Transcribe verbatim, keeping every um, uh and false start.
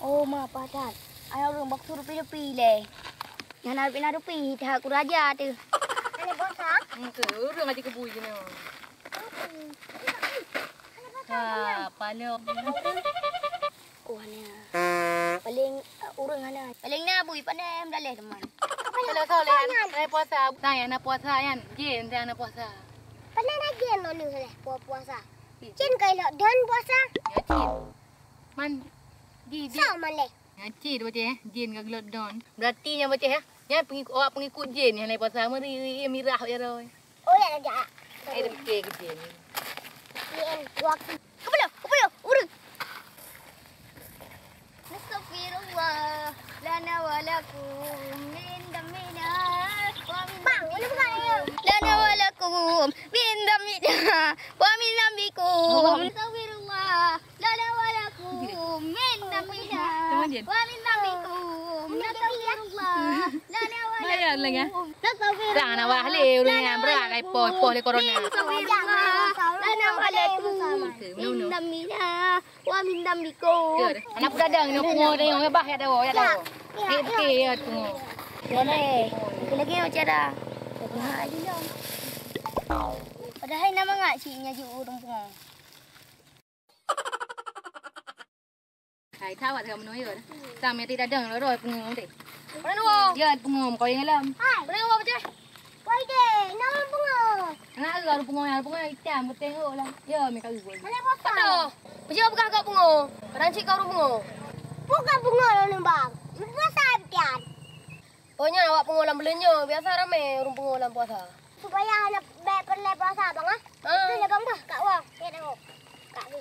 Oh, ma, padat. Aneuk ureueng bak su rupi-rupi lé. Nyan na rupi-rupi, that kuraja teuh. Aneuk bosa? Hmm, tu, ureueng aja kebui je nyoe. Ha, paloe. Oh, hana. Paléng, eh, ureueng hana. Paléng na bui pandai meudaléh teuma. Kalau kau lé, hai puasa. Saya na puasa yan. Jin, saya na puasa. Pandai na jin lôn lé puasa. Jin kai lok dan puasa. Ya, jin. Man, di, di. Sama lé. Ya, jin baca, eh. Jin ka geulok don. Berarti nyan baca, eh. Nyan pengikut, awak pengikut jin nyan lé puasa. Meri, mirah ya roh. Oh, ya, ya. Ai, dah fikir ke jin. Jin, waktu. Kepala, kepala, urut. Nastaghfirullah lana wa lakum min dambina wa min Bang, boleh buka ya? Lana wa lakum min dambina wa min dambikum. Nastaghfirullah lana wa lakum min dambina wa min dambikum. Nastaghfirullah lana wa lakum. Bayar lagi, ah. Nastaghfirullah. Dah, nak wah lé, ureueng nyan berat, ai poh, poh lé corona. Nastaghfirullah lana wa lakum min dambina. Wa min dambikum. Anak pegadang ni pungo tengok, eh, bah, ya tahu, ya tahu. Eh, okey, ya pungo. Boleh. Lagi-lagi macam dah. Padahai nama ngak cik nya je ureueng pungo. Hai, tawat kamu ya. Tam ya tidak ada orang pungo deh. Mana dua? Ya pungo kau yang alam. Hai. Mana dua baca? Wai deh, nama pungo. Anak ureueng pungo, ureueng pungo itam, kutengok lah. Ya, mereka ureueng. Mana puasa? Aduh, macam apa kau pungo? Kadang cik kau ureueng pungo. Bukan pungo lalu bang. Puasa pian. Oh, nyan awak pungo lam buleuen nyoe, biasa ramé ureueng pungo lam puasa. Supaya hana bèk peureulèe puasa, bang, ah. Ah. Betul ya, bang, bah, kak wang. Ya, tengok. Kak ni.